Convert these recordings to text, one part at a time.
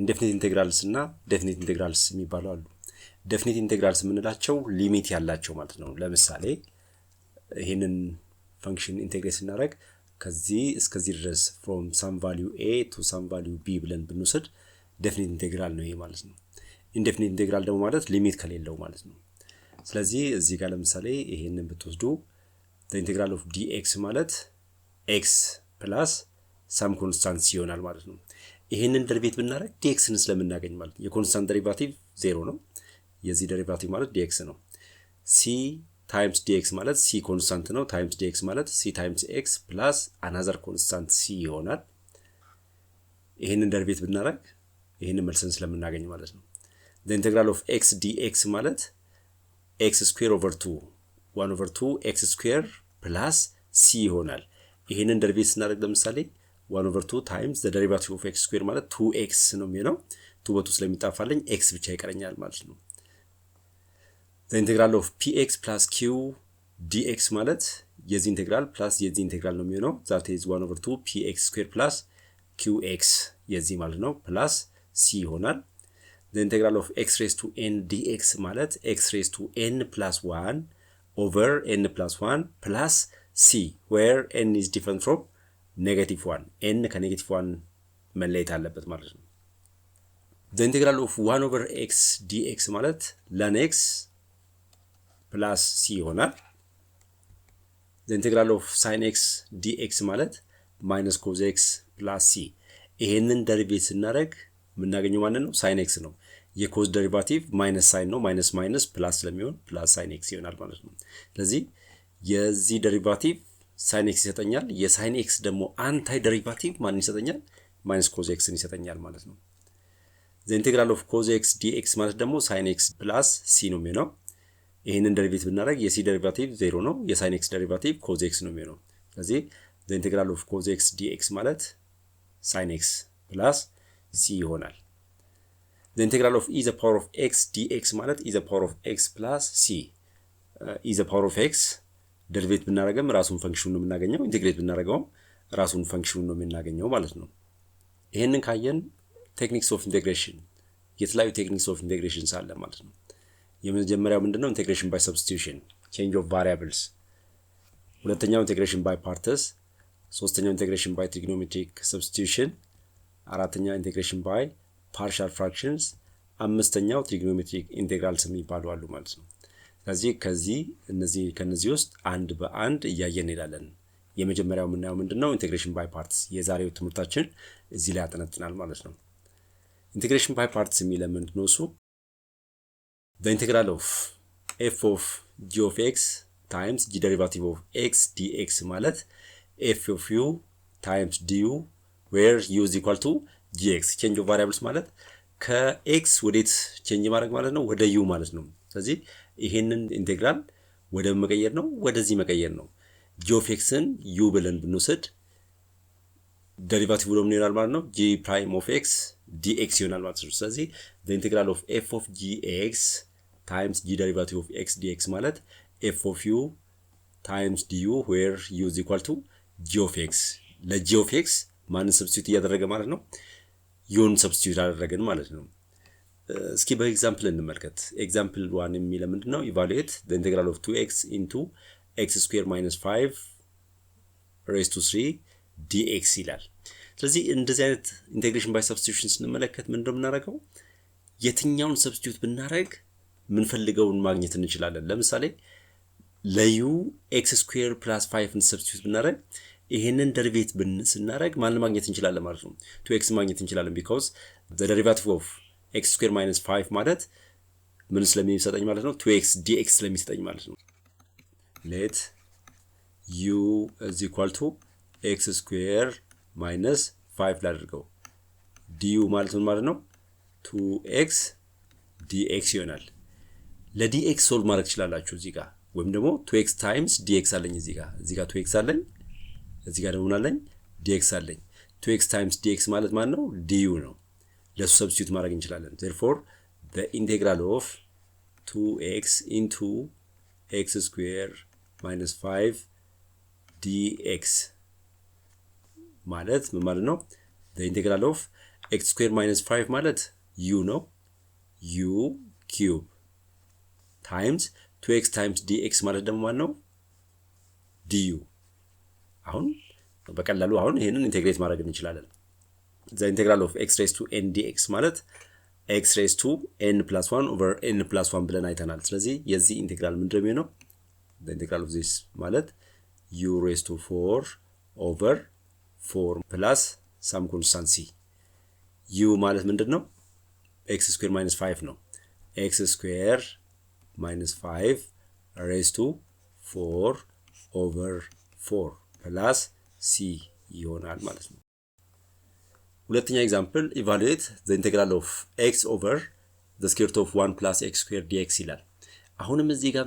Indefinite integrals እና definite integrals የሚባሉ አሉ። Definite integrals የምንላቸው limit ያላቸው ማለት ነው። ለምሳሌ ይህንን function integrate ስናደርግ ከዚህ እስከዚህ ድረስ from some value a to some value b ብለን ብንወስድ definite integral ነው ይሄ ማለት ነው። Indefinite integral ደግሞ ማለት limit ከሌለው ማለት ነው። ስለዚህ እዚህ ጋር ለምሳሌ ይሄንን ብትወስዱ integral of dx ማለት x plus some constant c ይሆናል ማለት ነው። ይሄንን derivate ብናደርግ dx ን ስለምናገኝ ማለት ነው። የ constant derivative zero ነው። የዚህ derivative ማለት dx ነው። c times dx ማለት c constant ነው። Times dx ማለት c times x plus another constant c ይሆናል። ይህንን derivate ብናደርግ ይህንን መልስን ስለምናገኝ ማለት ነው። Integral of x dx ማለት x square over two, one over two x square plus c ይሆናል። ይህንን derivate ስናደርግ ለምሳሌ one over two times the derivative of x square ማለት two x ነው የሚሆነው። Two በ two ስለሚጣፋልኝ x ብቻ ይቀረኛል ማለት ነው። The integral of p x plus q dx ማለት የዚህ integral plus የዚህ integral ነው የሚሆነው። That is one over two p x square plus q x የዚህ ማለት ነው plus c ይሆናል። The integral of x raised to n dx ማለት x raised to n plus one over n plus one plus c, where n is different from negative one, n ከ negative one መለየት አለበት ማለት ነው። The integral of one over x dx ማለት ln x plus c ይሆናል። The integral of sine x dx ማለት minus cos x plus c። ይሄንን derivate ስናደርግ የምናገኘው ማንን ነው? Sine x ነው። የ cos derivative minus sine ነው። Minus minus plus ስለሚሆን plus sine x ይሆናል ማለት ነው። ስለዚህ የዚህ derivative sine x ይሰጠኛል። የ sine x ደግሞ anti derivative ማንን ይሰጠኛል? Minus cos x ን ይሰጠኛል ማለት ነው። The integral of cos x dx ማለት ደግሞ sine x plus c ነው የሚሆነው። ይህንን derivate ብናደርግ የ c derivative zero ነው። የ sine x derivative cos x ነው የሚሆነው። ስለዚህ the integral of cos x dx ማለት sine x plus c ይሆናል። The integral of e the power of x dx ማለት e the power of x plus c። E the power of x derivate ብናደርግም ራሱን function ኑ ነው የምናገኘው። Integrate ብናደርገውም ራሱን function ኑ ነው የምናገኘው ማለት ነው። ይህንን ካየን techniques of integration፣ የተለያዩ techniques of integration አለ ማለት ነው። የመጀመሪያው ምንድነው? Integration by substitution, change of variables። ሁለተኛው integration by parts፣ ሶስተኛው integration by trigonometric substitution፣ አራተኛው integration by partial fractions፣ አምስተኛው trigonometric integrals የሚባሉ አሉ ማለት ነው። ስለዚህ ከዚህ እነዚህ ከነዚህ ውስጥ አንድ በአንድ እያየን እንሄዳለን። የመጀመሪያው የምናየው ምንድን ነው? Integration by parts። የዛሬው ትምህርታችን እዚህ ላይ ያጠነጥናል ማለት ነው። Integration by parts የሚለው ምንድን ነው? እሱ the integral of f of g of x times g derivative of x dx ማለት f of u times du, where u is equal to gx። Change of variables ማለት ከ x ወዴት change ማድረግ ማለት ነው? ወደ u ማለት ነው። ስለዚህ ይሄንን integral ወደ መቀየር ነው፣ ወደዚህ መቀየር ነው። G of x ን u ብለን ብንወስድ derivative ምን ይሆናል ማለት ነው? G prime of x dx ይሆናል ማለት ነው። ስለዚህ integral of f of g x times g derivative of x dx ማለት f of u times du, where u is equal to g of x። ለ g of x ማንን substitute እያደረገ ማለት ነው? U ን substitute አደረግን ማለት ነው። እስኪ በ example እንመልከት። Example one የሚለው ምንድን ነው? Evaluate integral of two x into x square minus five raised to three dx ይላል። ስለዚህ እንደዚህ አይነት integration by substitution ስንመለከት ምንድን ነው የምናደርገው? የትኛውን substitute ብናደርግ የምንፈልገውን ማግኘት እንችላለን። ለምሳሌ ለ u x square plus five ን substitute ብናደርግ ይሄንን derivate ስናደርግ ማንን ማግኘት እንችላለን ማለት ነው? Two x ማግኘት እንችላለን። Because the derivative of x square minus five ማለት ምን ስለሚሰጠኝ ማለት ነው? Two x dx ስለሚሰጠኝ ማለት ነው። Let u is equal to x square minus five ላድርገው። du ማለት ምን ማለት ነው? Two x dx ይሆናል። ለ dx solve ማድረግ ትችላላችሁ እዚህ ጋር፣ ወይም ደግሞ two x times dx አለኝ እዚህ ጋር። እዚህ ጋር two x አለኝ፣ እዚህ ጋር ደግሞ ምን አለኝ? dx አለኝ። Two x times dx ማለት ማለት ነው du ነው። ለሱ substitute ማድረግ እንችላለን። Therefore, the integral of two x into x square minus five dx ማለት ምን ማለት ነው? The integral of x square minus five ማለት u ነው። u cube times two x times dx ማለት ደግሞ ማን ነው? du። አሁን በቀላሉ አሁን ይህንን integrate ማድረግ እንችላለን። The integral of x raised to n dx ማለት x raised to n plus one over n plus one ብለን አይተናል። ስለዚህ የዚህ integral ምንድን ነው የሚሆነው? Integral of this ማለት u raised to four over four plus some constant c። u ማለት ምንድን ነው? X square minus five ነው። X square minus five raised to four over four plus c ይሆናል ማለት ነው። ሁለተኛ example, evaluate the integral of x over the square root of one plus x square dx ይላል። አሁንም እዚህ ጋር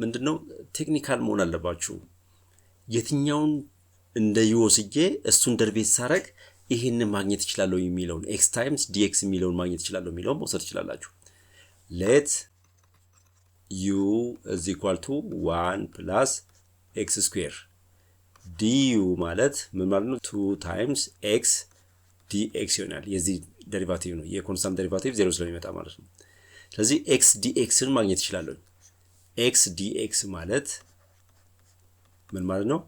ምንድነው technical መሆን አለባችሁ። የትኛውን እንደ u ወስጄ እሱን derivate ሳረግ ይሄንን ማግኘት እችላለሁ የሚለውን x times dx የሚለውን ማግኘት እችላለሁ የሚለውን መውሰድ ትችላላችሁ። Let u is equal to one plus x square, du ማለት ምን ማለት ነው? Two times x dx ይሆናል። የዚህ derivative ነው። የ constant derivative zero ስለሚመጣ ማለት ነው። ስለዚህ x dx ን ማግኘት እችላለሁ። x dx ማለት ምን ማለት ነው?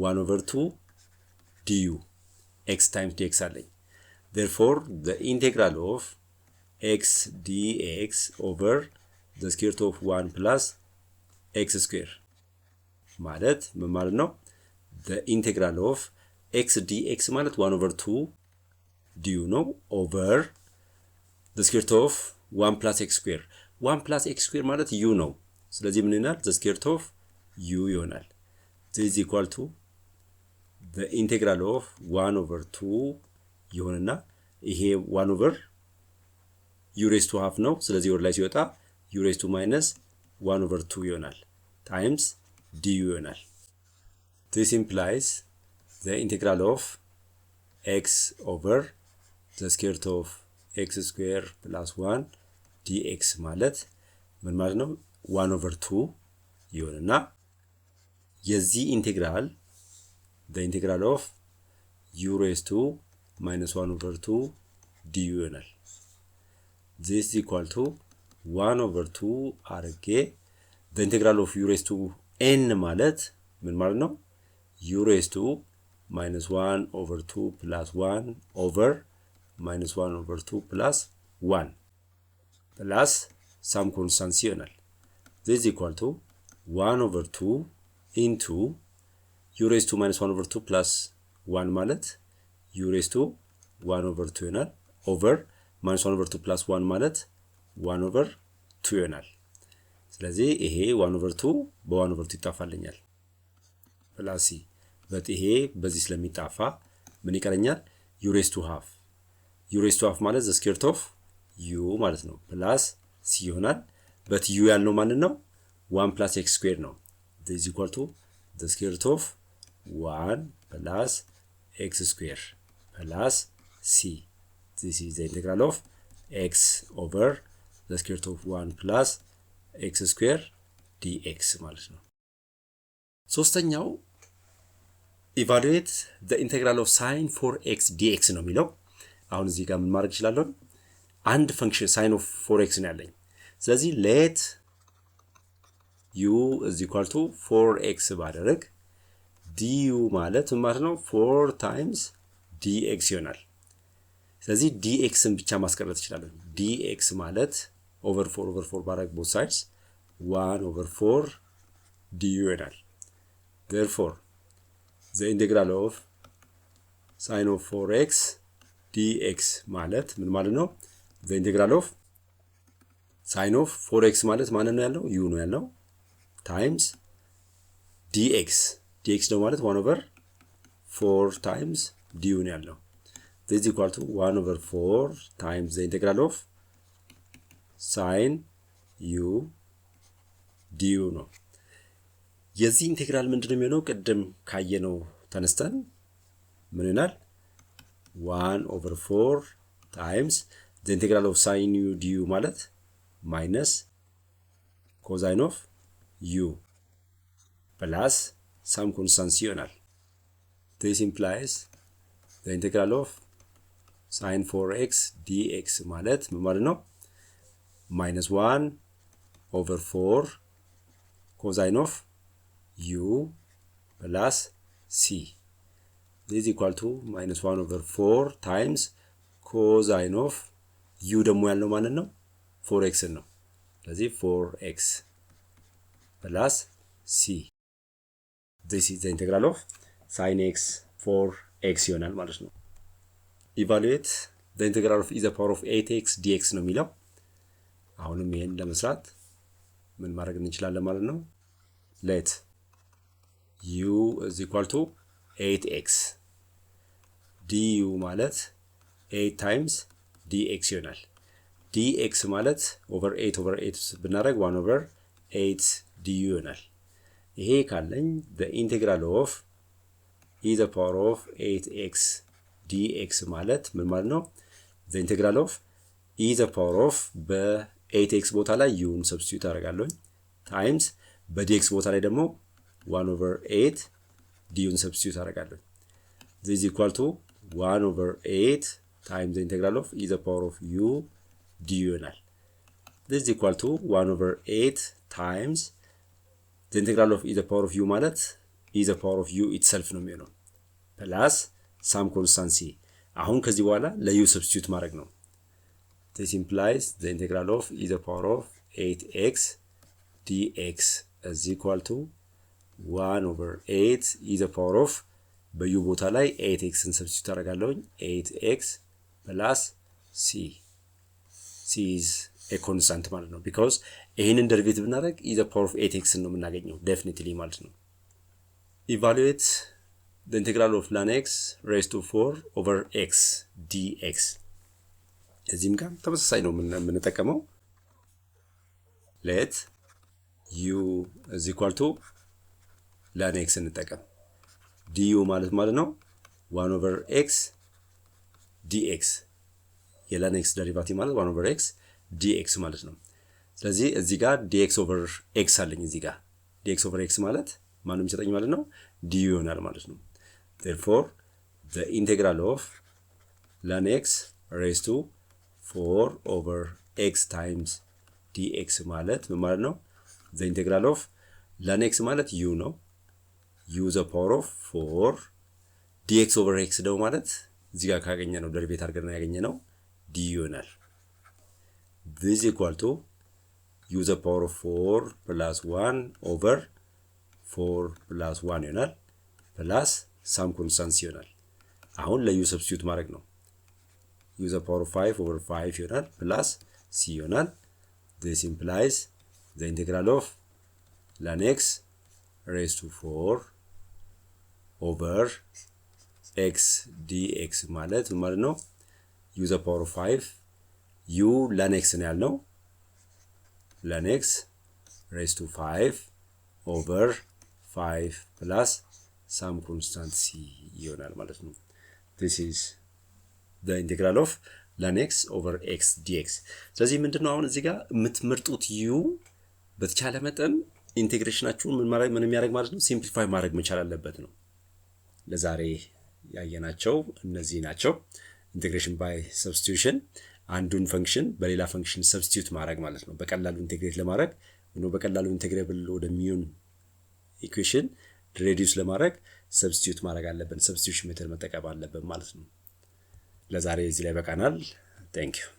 One over two du, x times dx አለኝ። Therefore, the integral of x dx over the square root of one plus x square ማለት ምን ማለት ነው? The integral of x dx ማለት one over two du ነው over the square root of one plus x square። One plus x square ማለት u ነው። ስለዚህ ምን ይሆናል? The square root of u ይሆናል። This equal to the integral of one over two ይሆንና ይሄ one over u raised to half ነው። ስለዚህ ወደ ላይ ሲወጣ u raised to minus one over two ይሆናል times du ይሆናል። This implies the integral of x over the square root of x square plus one dx ማለት ምን ማለት ነው? One over two ይሆንና የዚህ integral the integral of u raised to minus one over two du ይሆናል። This equal to one over two አርጌ the integral of u raised to n ማለት ምን ማለት ነው? U raised to minus one over two plus one over minus one over two plus one plus some constant c ይሆናል። This equal to one over two into u raised to minus one over two plus one ማለት u raised to one over two ይሆናል። Over minus one over two plus one ማለት one over two ይሆናል። ስለዚህ ይሄ one over two በ one over two ይጣፋልኛል። Plus c but ይሄ በዚህ ስለሚጣፋ ምን ይቀረኛል? U raised to half። U raised to half ማለት the square root of u ማለት ነው። Plus c ይሆናል። But u ያልነው ማንን ነው? One plus x square ነው። This equal to the square root of one plus x square plus c። This is the integral of x over the square root of one plus x square dx ማለት ነው። ሶስተኛው evaluate the integral of sine four x dx ነው የሚለው። አሁን እዚህ ጋር ምን ማድረግ እችላለሁ? አንድ function sine of four x ነው ያለኝ። ስለዚህ let u is equal to four x ባደረግ du ማለት ምን ማለት ነው? Four times dx ይሆናል። ስለዚህ dx ን ብቻ ማስቀረት እችላለሁ። dx ማለት over four over four ባረግ both sides one over four du ይሆናል። Therefore, the integral of sine of four x dx ማለት ምን ማለት ነው? The integral of sine of four x ማለት ማንን ነው ያለው? U ነው ያለው times dx። dx ነው ማለት one over four times du ነው ያለው። This equal to one over four times the integral of sine u du ነው። የዚህ integral ምንድን ነው የሚሆነው? ቅድም ካየነው ተነስተን ምን ይሆናል? One over four times the integral of sine u du ማለት minus cosine of u plus some constant c ይሆናል። This implies the integral of Sine four x dx ማለት ምን ማለት ነው? Minus one over four cosine of u plus c is equal to minus one over four times cosine of u ደግሞ ያልነው ማለት ነው four x ን ነው። ስለዚህ four x plus c. This is the integral of sine x four x ይሆናል ማለት ነው። Evaluate the integral of e the power of eight x dx ነው የሚለው። አሁንም ይሄን ለመስራት ምን ማድረግ እንችላለን ማለት ነው? Let u is equal to eight x, du ማለት eight times dx ይሆናል። dx ማለት over eight over eight ብናደርግ one over eight du ይሆናል። ይሄ ካለኝ integral of e the power of eight x dx ማለት ምን ማለት ነው? Integral of e the power of በ eight x ቦታ ላይ u ን substitute አደርጋለሁኝ times በ dx ቦታ ላይ ደግሞ one over eight du ን substitute አደርጋለሁ። This equal to one over eight times integral of e the power of u du ይሆናል። This equal to one over eight times integral of e the power of u ማለት e the power of u itself ነው የሚሆነው plus some constant c። አሁን ከዚህ በኋላ ለ u substitute ማድረግ ነው። This implies the integral of e the power of eight x dx is equal to one over eight e the power of በ u ቦታ ላይ eight x ን substitute አደርጋለሁኝ፣ eight x plus c. c is a constant ማለት ነው። Because ይህንን derivate ብናደርግ e the power of eight x ን ነው የምናገኘው definitely ማለት ነው። Evaluate the integral of ln x raised to 4 over x dx። እዚህም ጋር ተመሳሳይ ነው የምንጠቀመው። Let u is equal to ln x እንጠቀም። du ማለት ነው one over x dx። የ ln x derivative ማለት one over x dx ማለት ነው። ስለዚህ እዚህ ጋር dx over x አለኝ። እዚህ ጋር dx over x ማለት ማነው የሚሰጠኝ ማለት ነው? Du ይሆናል ማለት ነው። Therefore, the integral of ln x raised to 4 over x times dx ማለት ምን ማለት ነው? The integral of ln x ማለት u ነው። u the power of 4 dx over x ደግሞ ማለት እዚህ ጋር ካገኘነው derivate አድርገን ያገኘነው du ይሆናል። This equal to u the power of 4 plus 1 over 4 plus 1 ይሆናል plus some constant c ይሆናል። አሁን ለ u substitute ማድረግ ነው። u the power of 5 over 5 ይሆናል plus c ይሆናል። This implies the integral of ln x raised to 4 over x dx ማለት ምን ማለት ነው? U the power of 5, u ln x ነው ያልነው፣ ln x raised to 5 over 5 plus some constant c ይሆናል ማለት ነው። This is the integral of ln x over x dx። ስለዚህ ምንድን ነው አሁን እዚህ ጋር የምትመርጡት u በተቻለ መጠን integration ኣችሁን ምን የሚያደርግ ማለት ነው simplify ማድረግ መቻል አለበት ነው። ለዛሬ ያየናቸው እነዚህ ናቸው። Integration by substitution አንዱን function በሌላ function substitute ማድረግ ማለት ነው። በቀላሉ integrate ለማድረግ ወይ በቀላሉ integrable ወደሚሆን equation reduce ለማድረግ substitute ማድረግ አለብን። Substitution method መጠቀም አለብን ማለት ነው። ለዛሬ እዚህ ላይ ይበቃናል። Thank you.